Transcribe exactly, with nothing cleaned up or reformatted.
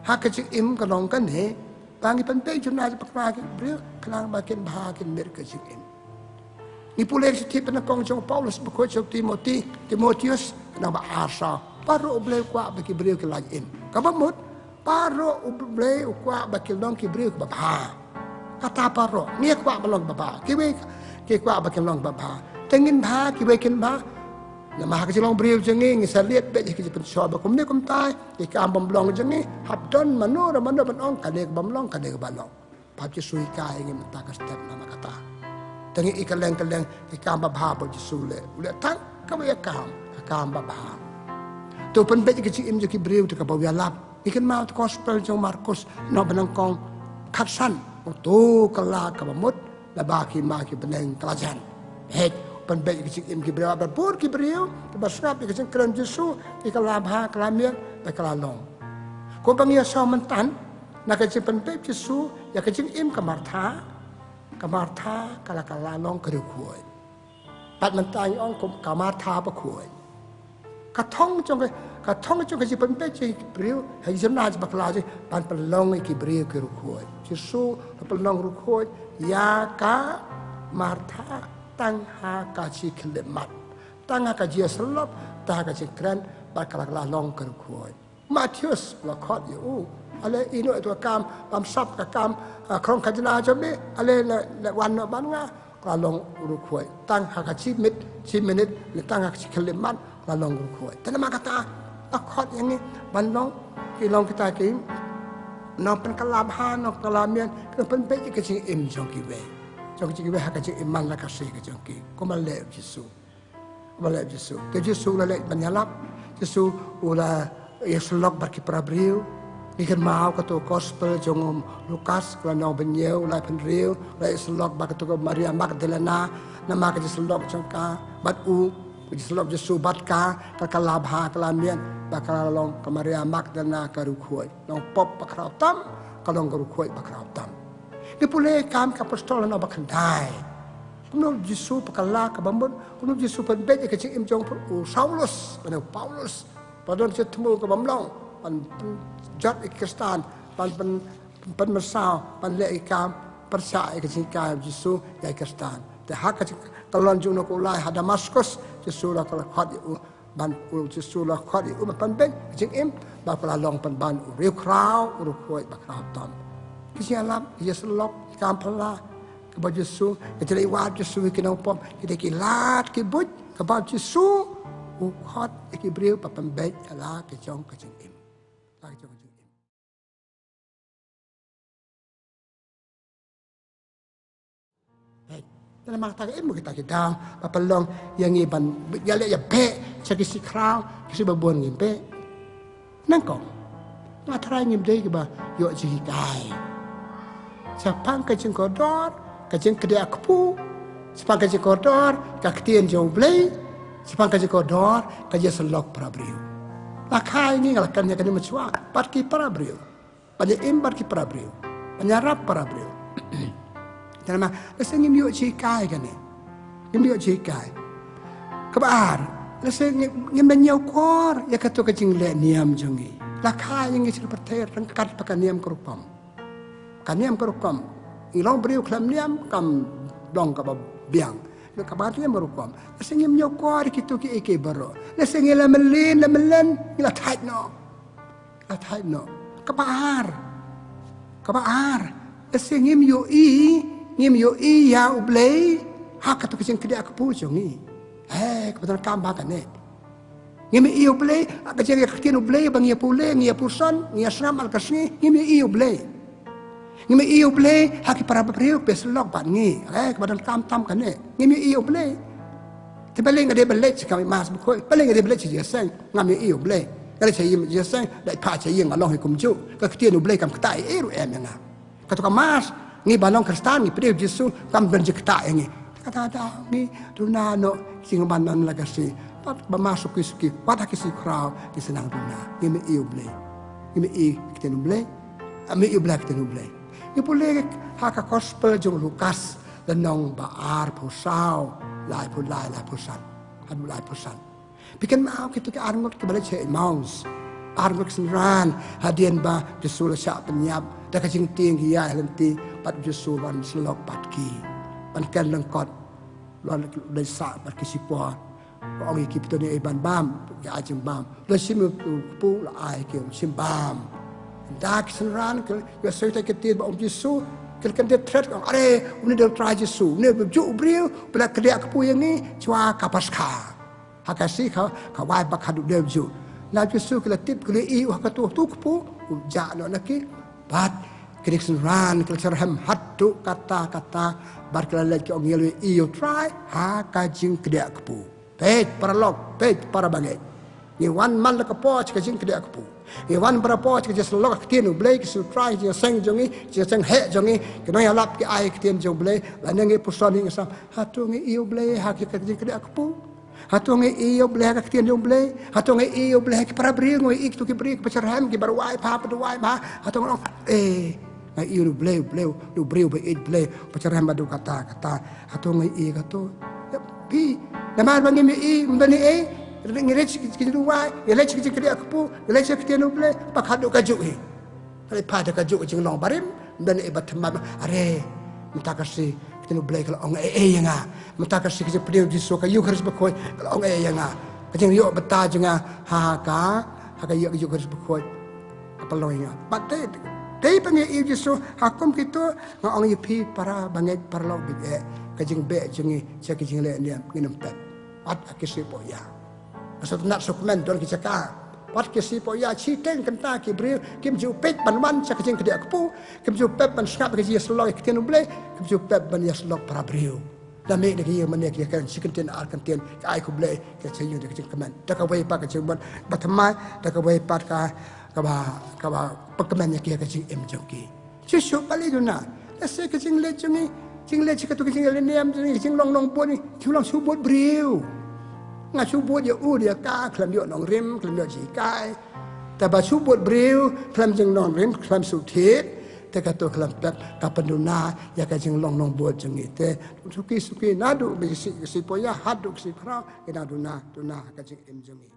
Ha ka jingim ka long kane, ba ngi pynbeit jingim na bakla ki briew, khnang ba kin bha kin miet ka jingim. Ngi pule ka shithi pyndonkam jong u Paulus bakhuid jong u Timothy, Timotheus, khnang ba ar sa. Baroh u Blei u kwah ba ki briew ki la im. Kaba mut, baroh u Blei u kwah ba ki long ki briew kiba bha. Kata baroh, ngi kwah ba long ba bha. Kiwei ki kwah ba ki long ba bha. Te ngin bha, kiwei kin bha. Namar ha ka jinglong briew jong ngi, ngi sa liat beit ha ka jingpynshoi ba kumne kumtai, ki kam bym long jong ngi, hap don mano re mano ban ong, kane ka bym long, kane ka ba long. Ba Jisu hikai ngi mynta ka step namar kata. Te ngi i kylleng kylleng ki kam ba bha ba Jisu leh. U leh tang kaba ïa kam, ka kam ba bha. Te u pynbeit ka jingim jong ki briew te kaba u ïalap. Ngi kynmaw ka gospel jong u Markus, nong ba nyngkong khatsan. Uto ka la kaba mut, naba ki ma ki bneng ka la jan. Hei, u pynbeit ka jingim ki briew, ba bun ki briew kiba sngap ïa ka jingkren Jisu, ki ka la bha, ka la miet, ba ka la long. Ko ba ngi ïa sngap mynta, na ka jingpynbeit Jisu ïa ka jingim ka Martha, ka Martha ka la, ka la long ka riewkhuid. Bad mynta ngi ong kum ka Martha bakhuid. Ka thong jong ka, ka thong jong ka jingpynbeit jong ki briew, ha ka jingim na jong bakla jong, ban pynlong ïa ki briew ki riewkhuid. Jisu la pynlong riewkhuid ïa ka Martha tang ha ka jingkhyllipmat, tang ha ka jingïasyllok, tang ha ka jingkren, bad ka la, ka la long ka riewkhuid. Mathaios la khot ïa u. Ale ïehnoh ïa ka kam, bam sap ka kam, ah, khrong khajna jong me, ale la, la wan noh bad nga, ka la long u riewkhuid. Tang ha ka shi minit, shi minit, ne tang ha ka shi khyllipmat, ka la long u riewkhuid. Te namar kata, la khot ïa ngi, ban long, ki long kita ki nongpynkylla bha, nongpynkylla mian, ki nongpynbeit ïa ka jingim jong kiwei. Jong ki jingim ha ka jingim man la ka shi ka jong ki. Kumba leh Jisu. Ba leh Jisu. Te Jisu u la leh ban ïalap. Jisu u la ïasyllok bad ki para briew. Ngi kynmaw kato gospel jong u Lukas, ka lynnong ba hynñiew, laiphew hynriew, u la ïasyllok bad kato ka Maria Magdalena, namar ka jingsyllok jong ka bad u, ka jingsyllok Jisu bad ka, ka, ka la bha, ka la mian, ba ka la long ka Maria Magdalena ka riewkhuid. Nongpop bakhraw tam, ka long ka riewkhuid bakhraw tam. Ngi pule Kam ki Apostol lynnong ba khyndai. Kumno Jisu pynkylla kaba mut, kumno Jisu pynbeit ïa ka jingim jong u Saulus, lane u Paulus. Ba don jingthmu kaba ym long, ban pynjot ïa ki Khristan, ban pyn, pynmynsaw, ban leh ïa ki kam pyrshah ïa ka jinghikai Jisu ïa ki Khristan. Te ha ka jingkyllon jong u na ka ulai ha Damaskus, Jisu la khot ïa u, ban u Jisu la khot ïa u ban pynbeit ka jingim, ba ka la long pynban u riewkhraw, u riewkhuid bakhraw tam. Ki jingïalap, ki jingïasyllok, ki kam phylla, kaba Jisu, ki jingïalap Jisu ïa ki nongpop, ki dei ki lad ki buit, kaba Jisu u khot ïa ki briew ban pynbeit ïa la ka jong ka jingim. La ka jong ka jingim. Hei, te namar kata ka im kita ki daw ba pynlong ïa ngi ban ïaleh ïabeh sha ki shi khraw, ki shi ba bun ngim beh. Nyngkong, nga tharai ngim dei kiba ïoh jinghikai. Shaphang ka jingkordor, ka jingkdiah kpu, shaphang ka jingkordor ka ktien jong U Blei, shaphang ka jingkordor ka jingïasyllok para briew. La kha ïa ngi, nga la kren ïa kane mynshuwa, bad ki para briew. Ban ïa im bad ki para briew, ban ïarap para briew. Te namar lehse ngim ïoh jinghikai kane. Ngim ïoh jinghikai. Kaba ar, lehse ngim, ngim da ñiewkor ïa kato ka jingleh niam jong ngi. La kha ïa ngi sha ka pyrthei ryngkat bad ka niam ka rukom. Ka niam ka rukom. Ngi long briew khlem niam, kam long kaba biang. Kaba niam ka rukom. Lehse ngim ñiewkor ïa kito kiei kiei baroh. Lehse ngi la mlien, la mlien, ngi la thait noh. Ka thait noh. Kaba ar. Kaba ar. Lehse ngim ïohi, ngim ïohi ïa U Blei ha kato ka jingkdiah kpu jong ngi. Eh, kaba donkam ba kane. Ngim ïohi U Blei ha ka jingïa ka ktien U Blei ba ngi ïa pule, ngi ïa puson, ngi ïa snam ha la ka sngi, ngim ïohi U Blei. Ngim ïohi U Blei ha ki para briew ba ïasyllok bad ngi. Eh, kaba donkam tam kane. Ngim ïohi U Blei. Te balei nga dei ban leit sha ka Mass Bakhuid, balei nga dei ban leit sha jingïaseng, ngam ïohi U Blei. Nga leit sha ïing jingïaseng, leit phah sha ïing nga long hi kumjuh. Ka ktien U Blei kam ktah ei ei ruh em ïa nga. Kato ka Mass, ngi ba long Khristan, ngi pdiang Jisu, kam don jingktah ïa ngi. Kata kata ngi duna noh, sngewbha ban la ka sngi. Bad ba Mass suki suki, wat ha ki sngi khraw, ngi sa nang duna. Ngim ïohi U Blei. Ngim ïohi ktien U Blei. Ngim ïohi U Blei ktien U Blei. Ngi pule ha ka Gospel jong u Lukas, lynnong ba arphew saw, laiphew lai, laiphew san. Haduh laiphew san. Phi kynmaw kito ki arngut kiba leit sha Emmaus. Arngut ki synran hadien ba Jisu la shah pynïap da ka jingtieng ki ïa lynti, bad Jisu wan syllok bad ki ban ken lyngkot, wan leit sah bad ki shipor. Ka ong ïa ki, phi don ei ban bam? Ki ai jingbam. La shim u kpu, la ai ki, shim bam. Da ki synran ki ïa soi ta ki tieng ba ong Jisu, ki la kyndit thret, ki ong, are, une dei u Trai Jisu, une ba juh u briew ba la kdiah kpu ïa ngi shuwa ka Paskha. Ha ka shi ka, ka wai bak haduh dewjuh. Na Jisu ki la tip, ki la ïohi ha kato, to kpu u jah noh na ki. Bad ki dei ki synran ki la syrhem haduh katta katta. Bad ki la leit ki ong, ngi la ïohi ïa u Trai ha ka jingkdiah kpu. Peit paralok, peit para bangeit. Ngi wan man la ka por sha ka jingkdiah kpu. Ngi wan para por sha ka jingsyllok ka ktien U Blei, ka ktien U Trai, ka jingseng jong ngi, ka jingseng heh jong ngi. Ki nongïalap ki ai ka ktien jong U Blei, lane ngi puson, ngi sam, hato ngi ïohi ïa U Blei ha ka jingkdiah kpu? Hato ngi ïohi ïa U Blei ha ka ktien jong U Blei? Hato ngi ïohi ïa U Blei ha ki para briew? Ngi ïohi ïa kito ki briew kiba syrhem, kiba rwai bha, ba rwai bha. Hato ngi ong, eh, nga ïohi ïa U Blei, U Blei, U briew ba ïeit Blei, ba syrhem haduh katta katta. Hato ngi ïohi ïa kato? Ïa phi, namar ba ngim ïohi, ym don ei ei. Ngi leit sha ki jingrwai, ngi leit sha ki jingkdiah kpu, ngi leit sha ka ktien U Blei, bak haduh kajuh hi. Ka leit pat da kajuh ka jinglong barim, ym don ei ei ba thymmai, are, mynta ka sngi ka ktien U Blei ka la ong ei ei ïa nga. Mynta ka sngi ka jingpynim Jisu, ka Eukharist bakhuid ka la ong ei ei ïa nga. Ka jingïoh bynta jong nga ha ka, ha ka Eukharist bakhuid ka pynlong ïa nga. Bad te, te ba ngi ïohi Jisu ha kum kito, nga ong ïa phi para bangeit, paralok bangeit, ka jingbeh jong ngi sha ka jingleh niam ngin ym pep. Wat ha ki sngi poh ïa Nga sngewtynnat sngewkmen, don ki jaka pat ki sngi poh ïa, shiteng kynta ki briew kim ju peit ban wan sha ka jingkdiah kpu, kim ju pep ban sngap ka jingïasyllok ïa ka ktien U Blei, kim ju pep ban ïasyllok para briew. Da mih da ki ïing mane ki ïakren shi kyntien ar kyntien, ki ai khublei, ki ïa ïeng da ka jingkmen. Da kawei pat ka jingmut ba thymmai, da kawei pat ka, kaba, kaba pynkmen ïa ki ha ka jingim jong ki. Shuh shuh balei duna? Lehse ka jingleit jong ngi, jingleit sha kato ka jingïaleh niam jong ngi, ka jinglong nongbud ngi, jinglong shu bud briew. Nga shu bud ïa u ïa ka, khlem ïoh nongrim, khlem ïoh jinghikai. Te ba shu bud briew, khlem jingnongrim, khlem shu thied, te kato khlem pep ka pynduna ïa ka jinglong nongbud jong ngi. Te suki suki naduh ba ki sngi, ki sngi poh ïa haduh ki sngi khraw, ki na duna, duna ka jingim jong ngi.